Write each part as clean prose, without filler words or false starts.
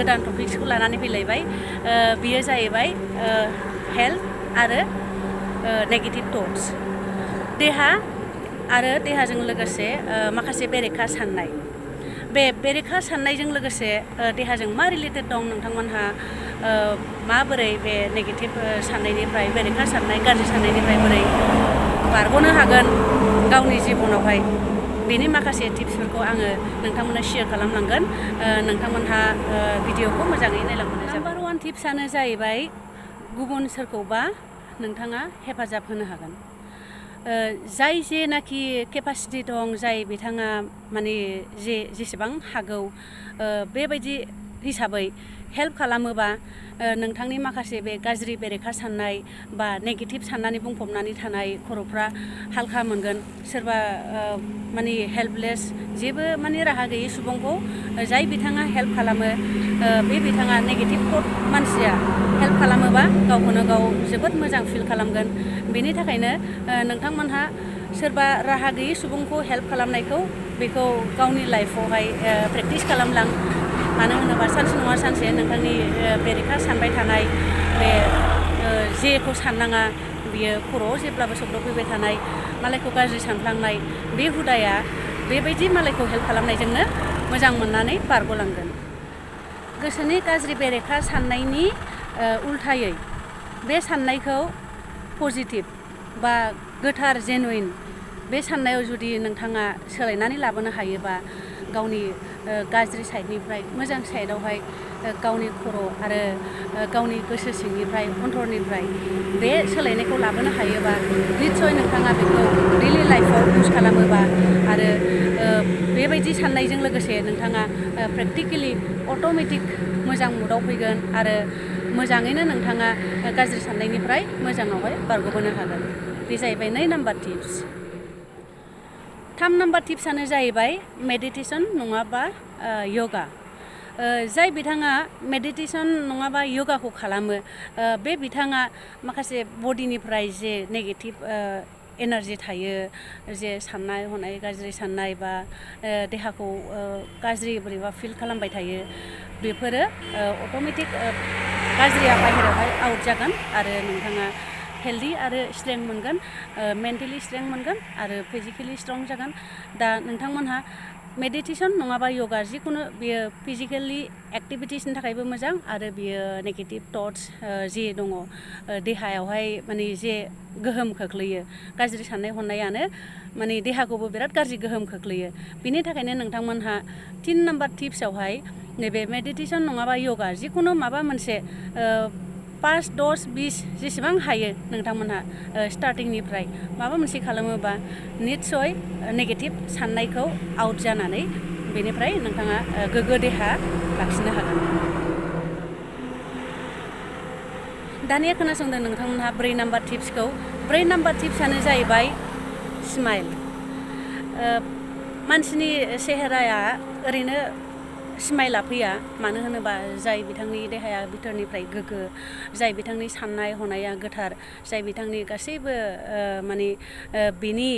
गोदान टपिक्सखौ लानानै फैलायबाय बियो जाहैबाय हेल्थ आरो नेगेटिभ थट्स देहा आरो देहाजों लोगोसे माखासे बेरेखा साननाय बे बेरेखा साननायजों लोगोसे देहाजों मा रिलेटेड दं नोंथांमोनहा माबोरै बे नेगेटिभ साननायनिफ्राय बेरेखा साननाय गाज्रि साननायनिफ्राय बोरै बारग'नो हागोन गावनि जिबनावहाय बेनि माखासे टिप्सफोरखौ आङो नोंथांमोननो शेयार खालामलांगोन नोंथांमोनहा भिडिअखौ मोजाङै नायलांबानो जाबाय। नाम्बार 1 टिप्सआनो जाहैबाय गुबुन सोरखौबा नोंथाङा हेफाजाब होनो हागोन जाय जेनाखि केपासिटि दं जाय बिथाङा माने जेसेबां हागौ बेबायदि हिसाबै हेल्प खालामोबा नोंथांनि माखासे बे गाज्रि बेरेखा साननाय बा नेगेटिभ साननानै बुंफबनानै थानाय खर'फ्रा हालखा मोनगोन सोरबा माने हेल्पलेस जेबो माने राहा गैयै सुबुंखौ जाय बिथाङा हेल्प खालामो बे बिथाङा नेगेटिभ थट मानसिया हेल्प खालामोबा गावखौनो गाव जोबोद मोजां फिल खालामगोन बेनि थाखायनो नोंथांमोनहा सोरबा राहा गैयै सुबुंखौ हेल्प खालामनायखौ बेखौ गावनि लाइफआवहाय प्रेक्टिस खालामलां मानो होनोबा सानसे नङा सानसे नोंथांनि बेरेखा सानबाय थानाय बे जेखौ साननाङा बियो खर'आव जेब्लाबो सौदावफैबाय थानाय मालायखौ गाज्रि सानफ्लांनाय बे हुदाया बेबायदि मालायखौ हेल्प खालामनायजोंनो मोजां मोननानै बारग'लांगोन गोसोनि गाज्रि बेरेखा साननायनि उल्थायै बे साननायखौ पजिटिभ बा गोथार जेनुइन बे साननायाव जुदि नोंथाङा सोलायनानै लाबोनो हायोबा गावनि गाज्रि साइडनिफ्राय मोजां साइडआवहाय गावनि खर' आरो गावनि गोसो सिंनिफ्राय अन्थरनिफ्राय बे सोलायनायखौ लाबोनो हायोबा निस्सय नोंथाङा बेखौ दैलि लाइफआव इउज खालामोबा आरो बेबायदि साननायजों लोगोसे नोंथाङा प्रेक्टिकेलि अट'मेटिक मोजां मुडआव फैगोन आरो मोजाङैनो नोंथाङा गाज्रि साननायनिफ्राय मोजाङावहाय बारग'बोनो हागोन बे जाहैबाय 2 नाम्बार टिप्स 3 नाम्बार टिप्सआनो जाहैबाय मेडिटेसन नङाबा य'गा जाय बिथाङा मेडिटेसन नङाबा य'गाखौ खालामो बे बिथाङा माखासे बडिनिफ्राय जे नेगेटिभ एनार्जि थायो जे साननाय हनाय गाज्रि साननाय बा देहाखौ गाज्रि बोरैबा फिल खालामबाय थायो बेफोरो अट'मेटिक गाज्रिया बाहेरायावहाय आउट जागोन आरो नोंथाङा हेल्दि आरो स्ट्रेंथ मोनगोन मेन्टेलि स्ट्रेंथ मोनगोन आरो फिजिकेलि स्ट्रं जागोन दा नोंथांमोनहा मेडिटेसन नङाबा य'गा जिखुनु बेयो फिजिकेलि एक्टिभिटिसनि थाखायबो मोजां आरो बियो नेगेटिभ थट्स जे दङ देहायावहाय माने जे गोहोम खोख्लैयो गाज्रि साननाय हनायानो माने देहाखौबो बिराद गाज्रि गोहोम खोख्लैयो बिनि थाखायनो नोंथांमोनहा 3 नाम्बार टिप्सआवहाय नैबे मेडिटेसन नङाबा य'गा जिखुनु माबा मोनसे 5, 10, 20 जेसेबां हायो नोंथांमोनहा स्टार्टिंनिफ्राय माबा मोनसे खालामोबा निस्सय नेगेटिभ साननायखौ आउट जानानै बेनिफ्राय नोंथाङा गोग्गो देहा लाखिनो हागोन दानिया खोनासंदों नोंथांमोनहा 4 नाम्बार टिप्सखौ 4 नाम्बार टिप्सआनो जाहैबाय स्माइल मानसिनि सेहेराया ओरैनो स्माइला फैया मानो होनोबा जाय बिथांनि देहाया बिथोरनिफ्राय गोग्गो जाय बिथांनि साननाय हनाया गोथार जाय बिथांनि गासैबो माने बिनि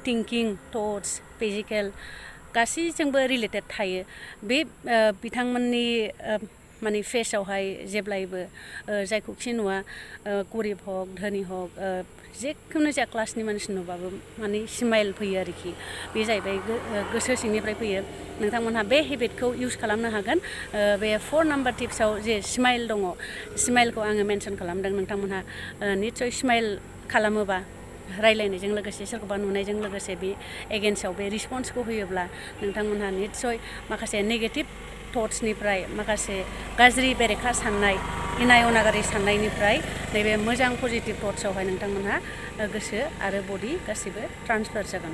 थिंकिं थट्स फिजिकेल गासैजोंबो रिलेटेड थायो बे बिथांमोननि माने फेसआवहाय जेब्लायबो जायखौखि नुवा गरिब हक धोनि हक जिखुनु जाया क्लासनि मानसि नुबाबो माने स्माइल फैयो आरोखि बे जाहैबाय गोसो सिंनिफ्राय फैयो नोंथांमोनहा बे हेबिटखौ इउज खालामनो हागोन बे 4 नाम्बार टिप्सआव जे स्माइल दङ स्माइलखौ आङो मेनसन खालामदों नोंथांमोनहा निस्सय स्माइल खालामोबा रायलायनायजों लोगोसे सोरखौबा नुनायजों लोगोसे बे एगेन्स्टआव बे रिसपन्सखौ होयोब्ला नोंथांमोनहा निस्सय माखासे नेगेटिभ थट्सनिफ्राय माखासे गाज्रि बेरेखा साननाय इनाय अनागारि साननायनिफ्राय नैबे मोजां पजिटिभ थट्सआवहाय नोंथांमोनहा गोसो आरो बडि गासिबो ट्रान्सफार जागोन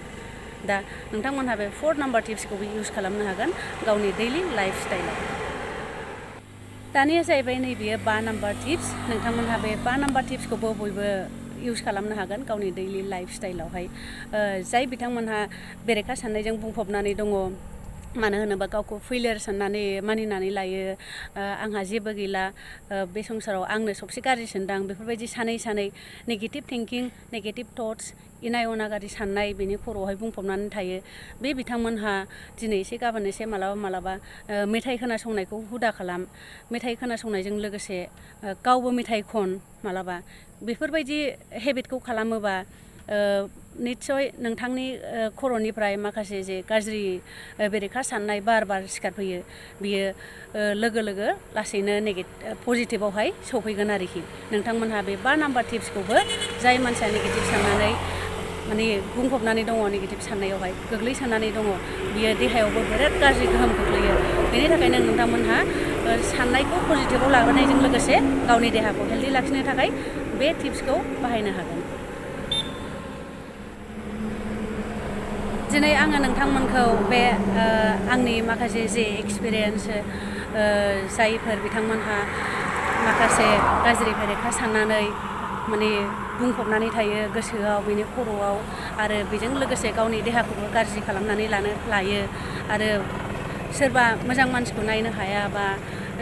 दा नोंथांमोनहा बे 4 नाम्बार टिप्सखौबो इउज खालामनो हागोन गावनि दैलि लाइफ स्टाइलाव दानिया जाहैबाय नैबेयो 5 नाम्बार टिप्स नोंथांमोनहा बे 5 नाम्बार टिप्सखौबो बयबो इउज खालामनो हागोन गावनि दैलि लाइफ स्टाइलावहाय जाय बिथांमोनहा बेरेखा साननायजों बुंफबनानै दङ मानो होनोबा गावखौ फेलियर साननानै मानिनानै लायो, आंहा जेबो गैला, बे संसाराव आंनो सबसे गाज्रिसिन दां, बेफोरबायदि सानै नेगेटिभ थिंकिं, नेगेटिभ थट्स, इनाय अनागारि साननाय बेनि खर'आवहाय बुंफबनानै थायो। बे बिथांमोनहा दिनै एसे गाबोन एसे मालाबा मेथाइ खोनासंनायखौ हुदा खालाम। मेथाइ खोनासंनायजों लोगोसे गावबो मेथाइ खन मालाबा। बेफोरबायदि हेबिटखौ खालामोबा निस्सय नोंथांनि खर'निफ्राय माखासे जे गाज्रि बेरेखा साननाय बार सिखारफैयो, बियो लोगो लासैनो पजिटिभावहाय सौफैगोन आरोखि। नोंथांमोनहा बे 5 नाम्बार टिप्सखौबो जाय मानसिया नेगेटिभ साननानै माने बुंफबनानै दङ, नेगेटिभ साननायावहाय गोग्लैसोनानै दङ, बियो देहायावबो बिराद गाज्रि गोहोम खोख्लैयो। बेनि थाखायनो नोंथांमोनहा साननायखौ पजिटिभाव लाबोनायजों लोगोसे गावनि देहाखौ हेल्दि लाखिनो थाखाय बे टिप्सखौ बाहायनो हागोन। दिनै आङो नोंथांमोनखौ बे आंनि माखासे जे एक्सपिरियेन्स, जायफोर बिथांमोनहा माखासे गाज्रि बेरेखा साननानै माने बुंफबनानै थायो गोसोआव, बेनि खर'आव, आरो बेजों लोगोसे गावनि देहाखौबो गाज्रि खालामनानै लायो, आरो सोरबा मोजां मानसिखौ नायनो हाया बा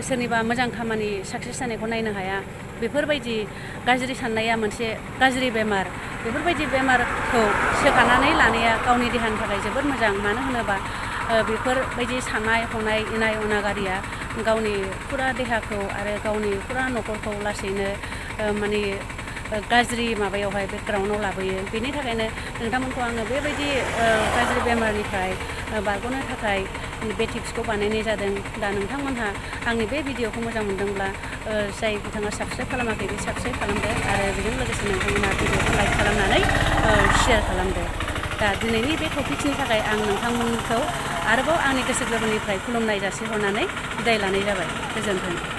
सोरनिबा मोजां खामानि साक्सेस जानायखौ नायनो हाया, बेफोरबायदि गाज्रि साननाया मोनसे गाज्रि बेमार। बेफोरबायदि बेमारखौ सोखानानै लानाया गावनि देहानि थाखाय जोबोद मोजां। मानो होनोबा बेफोरबायदि साननाय हनाय इनाय अनागारिया गावनि फुरा देहाखौ आरो गावनि फुरा न'खरखौ लासैनो माने गाज्रि माबायावहाय बेकग्राउन्डआव लाबोयो। बेनि थाखायनो नोंथांमोनखौ आङो बेबायदि गाज्रि बेमारनिफ्राय बारग'नो थाखाय बे टिप्सखौ बानायनाय जादों। दा नोंथांमोनहा आंनि बे भिडिअखौ मोजां मोनदोंब्ला जाय बिथाङा साबस्क्राइब खालामाखै बे साबस्क्राइब खालामदो, आरो बेजों लोगोसे नोंथांमोनहा भिडिअखौ लाइक खालामनानै शेयार खालामदो। दा दिनैनि बे टपिक्सनि थाखाय आं नोंथांमोनखौ आरोबाव आंनि गोसो गोरबोनिफ्राय खुलुमनाय जासिहरनानै बिदाय लानाय जाबाय। गोजोन्थों।